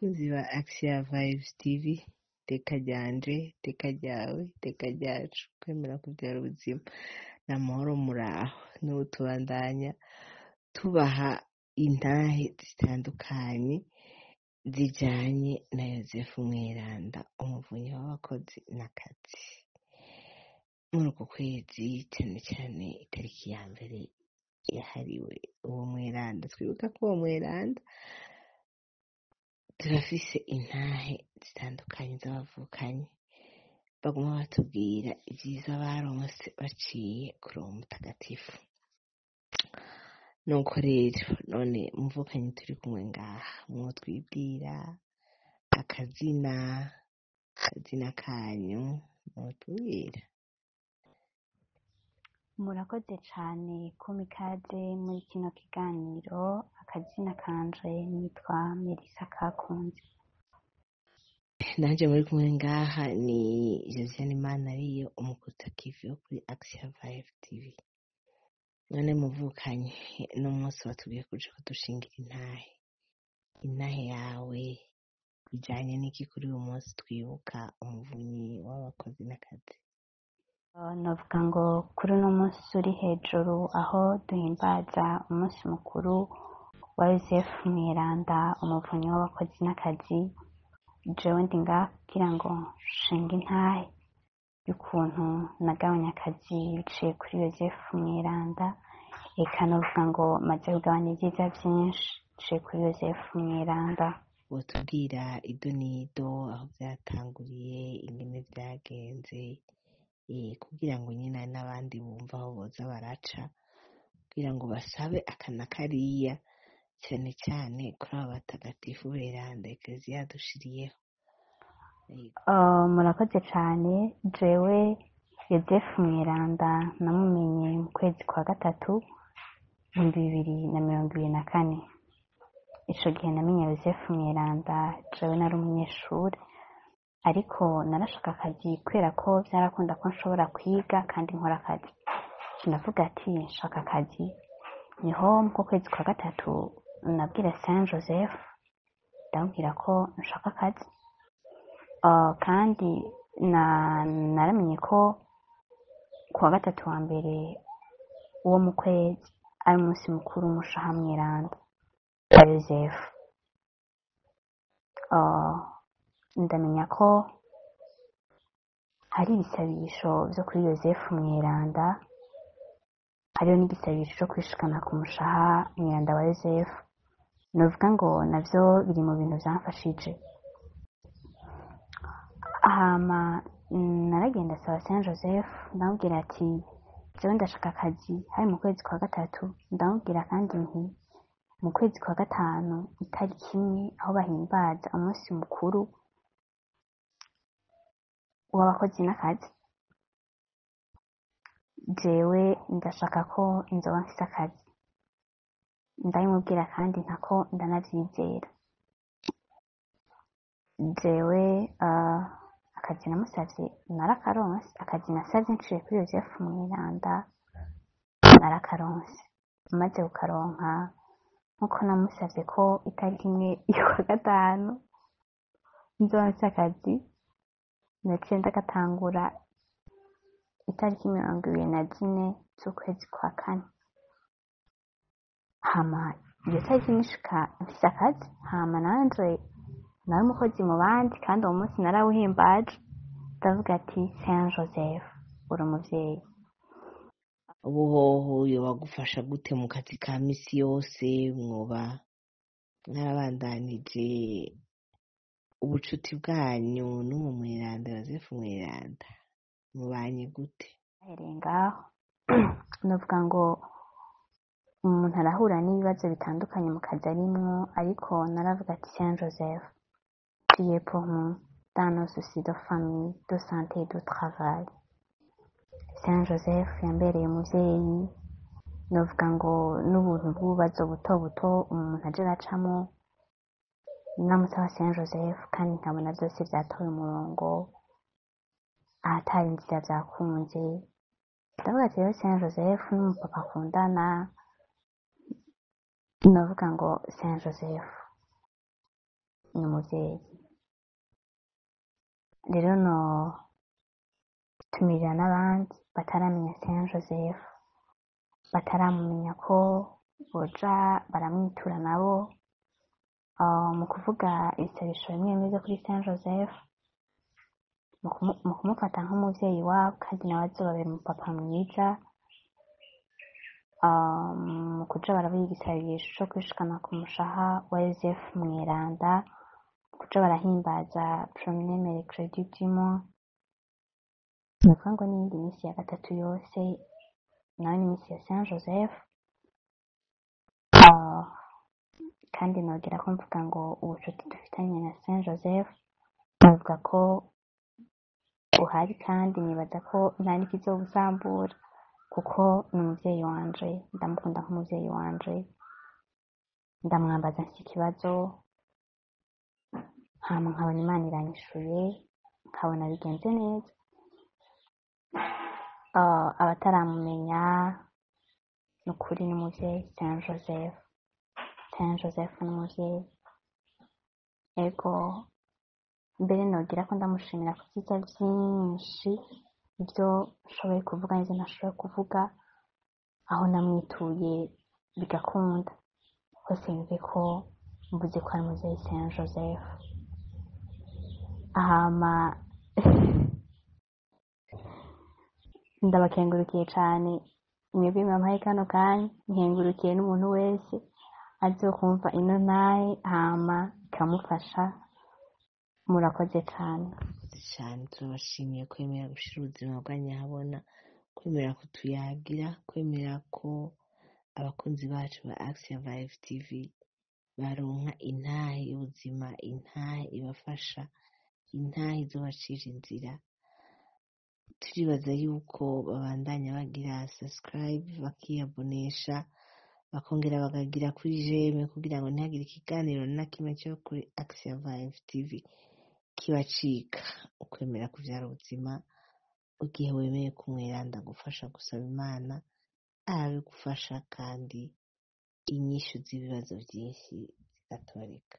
Bakunzi ba Axia Vibes TV, iteka ryanje, iteka ryawe, iteka ryacu, kwemera kubyara ubuzima ni amahoro. Muraho, n'ubu tubandanya tubaha intahe zitandukanye zijanye na Yozefu Mweranda, umuvunyi w'abakozi n'akazi. Muri uku kwezi, cyane cyane itariki ya mbere yahariwe uwo mweranda, twibuka ko uwo mweranda turafise intahe zitandukanye z'abavukanyi baguma batubwira ibyiza baronse baciye kuri uwo mutagatifu. Nuko rero none muvukanyi turi kumwe ngaha, mwotwibwira akazina kanyu, mwotubwira? Murakoze cane kumpa ikaze muri kino kiganiro. Akazina kanje nitwa Melissa Kakunze. Nanje muri kumwe ngaha ni Josiane Manariyo, umukutakivi wo kuri Axia Vibe TV. None muvukanye, uno munsi watubwiye kuja kudushingira intahe yawe ijanye n'iki kuri uyu munsi twibuka umuvunyi w'abakozi n'akazi? Novuga ngo kuri uno munsi uri hejuru, aho duhimbaza umunsi mukuru wa Yozefu Mweranda, umuvunyi w'abakozi n'akazi, jewe ndi ngaha kugira ngo nshinge intahe y'ukuntu nagabanye akazi biciye kuri Yozefu Mweranda. Eka novuga ngo maze kugabana ibyiza vyinshi biciye kuri Yozefu Mweranda. Wotubwira ido n'ido, aho vyatanguriye, ingene vyagenze, kugira ngo nyine n'abandi bumva aho boza baraca kugira ngo basabe aka na kariya, cyane cyane kuri aba batagatifu beranda Ekleziya yadushiriyeho? Murakoze cane. Jewe Yozefu Mweranda namumenye mu kwezi kwa gatatu 2024. Ico gihe namenye Yozefu Mweranda, jewe nari umunyeshure, ariko narashaka akazi kubera ko vyarakunda ko nshobora kwiga kandi nkora akazi. Ndavuga ati nshaka akazi. Niho mu kwezi kwa gatatu nabwira Saint Joseph, ndamubwira ko nshaka akazi. Kandi naramenye ko kuwa gatatu wa mbere wo mu kwezi ari umunsi mukuru w'umushaha mweranda wa Yozefu. Ndamenya ko hari ibisabisho vyo kuri Yozefu Mweranda, hariho n'igisabisho co kwishikana ku mushaha mweranda wa Yozefu. Novuga ngo navyo biri mu bintu vyamfashije. Hama naragenda saba Saint Joseph, ndamubwira ati jewe ndashaka akazi. Hari mu kwezi kwa gatatu. Ndamubwira kandi nti mu kwezi kwa gatanu itariki imwe, aho bahimbaza umunsi mukuru w'abakozi n'akazi, jewe ndashaka ko nzoba mfise akazi. Ndabimubwira kandi ntako ndanavyizera. Jewe akazi namusavye narakaronse. Akazi nasavye nciye kuri Yozefu Mweranda narakaronse. Maze kukaronka, nkuko namusavye ko itariki imwe y'ukwa gatanu nzoba mfise akazi, naciye ndagatangura itariki 24 z'ukwezi kwa kane. Hama iyo tariki nishika mfise akazi, hama nanje nari umukozi mu bandi, kandi uwo munsi narawuhimbaje, ndavuga ati Saint Joseph uri umuvyeyi. Ubuhoho yobagufasha gute mu kazi ka misi yose? Mwoba mwarabandanije ubucuti bwanyu n'uwo mweranda Yozefu Mweranda? Mubanye gute? Ahereye ngaho, novuga ngo umuntu arahura n'ibibazo bitandukanye mu kazi arimwo, ariko naravuga ati Saint Joseph, priez pour nous dans nos soucis de famille, de santé et de travail. Saint Joseph yambereye umuvyeyi. Novuga ngo n'ubuntu bw'ububazo buto buto umuntu aje aracamo, namusaba Saint Joseph kandi nkabona vyose vyatoye umurongo, ahatari inzira vyakunze. Ndavuga ati rero Saint Joseph n'umupapa akundana, novuga ngo Saint Joseph Ni umuvyeyi. Rero no tumirira n'abandi bataramenya Saint Joseph, bataramumenya, ko boja baramwitura nabo mu kuvuga ibisabisho bimwe bimwe vyo kuri Saint Joseph, mu kumufata nk'umuvyeyi wabo, kandi nawe azobabera umupapa mwiza, mu kuja baravuga igisabisho co kwishikana ku mushaha wa Yozefu Mweranda, mu kuja barahimbaza premier mercredi du mois, ni ukuvuga ngo n'iyindi minsi ya gatatu yose nayo ni iminsi ya Saint Joseph. Kandi nogera ko mvuga ngo ubucuti dufitanye na Saint Joseph navuga ko buhari, kandi nibaza ko nta n'ikizobusambura, kuko ni umuvyeyi wanje, ndamukunda nk'umuvyeyi wanje, ndamwambaza mfise ikibazo, hama nkabona Imana iranyishuye, nkabona bigenze neza. Abataramumenya, ni ukuri ni umuvyeyi Saint Joseph. Saint Joseph ni umuvyeyi. Ego, mbere nogira ko ndamushimira ku vyiza vyinshi, ibyo nshoboye kuvuga n'ivyo ntashoboye kuvuga, aho namwituye bigakunda hose, yumve ko mvuze ko ari umuvyeyi Saint Joseph. Hama ndabakengurukiye cane mwebwe mwampaye kano kanya, nkengurukiye n'umuntu wese azokumva ino ntahe hama ikamufasha. Murakoze cane. Murakoze cyane, turabashimiye kwemera gushyira ubuzima bwanyu ahabona, kwemera kutuyagira, kwemera ko abakunzi bacu ba Action Vibe TV baronka intahe y'ubuzima, intahe ibafasha, intahe izobacira inzira. Turibaza yuko babandanya bagira subscribe, bakiyabonesha, bakongera bakagira kuri j'aime, kugira ngo ntihagire ikiganiro na kimwe cyo kuri Action Vibe TV kibacika. Ukwemera kuvyara ubuzima, igihe wemeye kumweranda gufasha gusaba Imana, arabigufasha kandi inyishu z'ibibazo vyinshi zigatoreka.